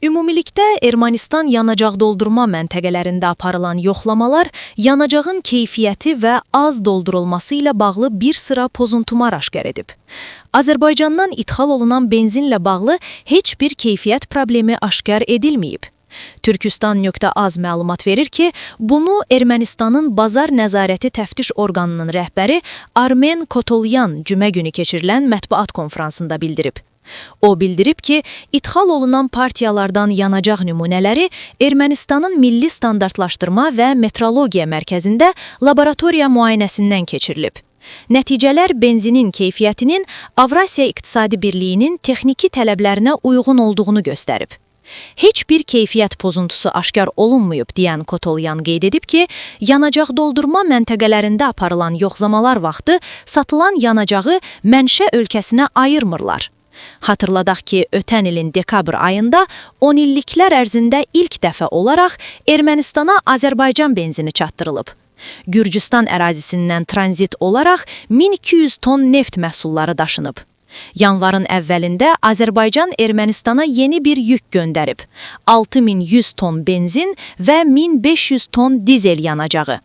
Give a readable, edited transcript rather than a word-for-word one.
Ümumilikdə Ermənistan yanacaq doldurma məntəqələrində aparılan yoxlamalar yanacağın keyfiyyəti və az doldurulması ilə bağlı bir sıra pozuntular aşkar edib. Azərbaycandan idxal olunan benzinlə bağlı heç bir keyfiyyət problemi aşkar edilməyib. Türkistan.az məlumat verir ki, bunu Ermənistanın Bazar Nəzarəti Təftiş Orqanının rəhbəri Armen Kotolyan cümə günü keçirilən mətbuat konfransında bildirib. O bildirib ki, idxal olunan partiyalardan yanacaq nümunələri Ermənistanın Milli Standartlaşdırma və Metrologiya Mərkəzində laboratoriya müayinəsindən keçirilib. Nəticələr benzinin keyfiyyətinin Avrasiya İqtisadi Birliyinin texniki tələblərinə uyğun olduğunu göstərib. Heç bir keyfiyyət pozuntusu aşkar olunmayıb deyən Kotolyan qeyd edib ki, yanacaq doldurma məntəqələrində aparılan yoxlamalar vaxtı satılan yanacağı mənşə ölkəsinə ayırmırlar. Xatırladaq ki, ötən ilin dekabr ayında 10 illiklər ərzində ilk dəfə olaraq Ermənistana Azərbaycan benzini çatdırılıb. Gürcüstan ərazisindən tranzit olaraq 1200 ton neft məhsulları daşınıb. Yanvarın əvvəlində Azərbaycan Ermənistana yeni bir yük göndərib. 6100 ton benzin və 1500 ton dizel yanacağı.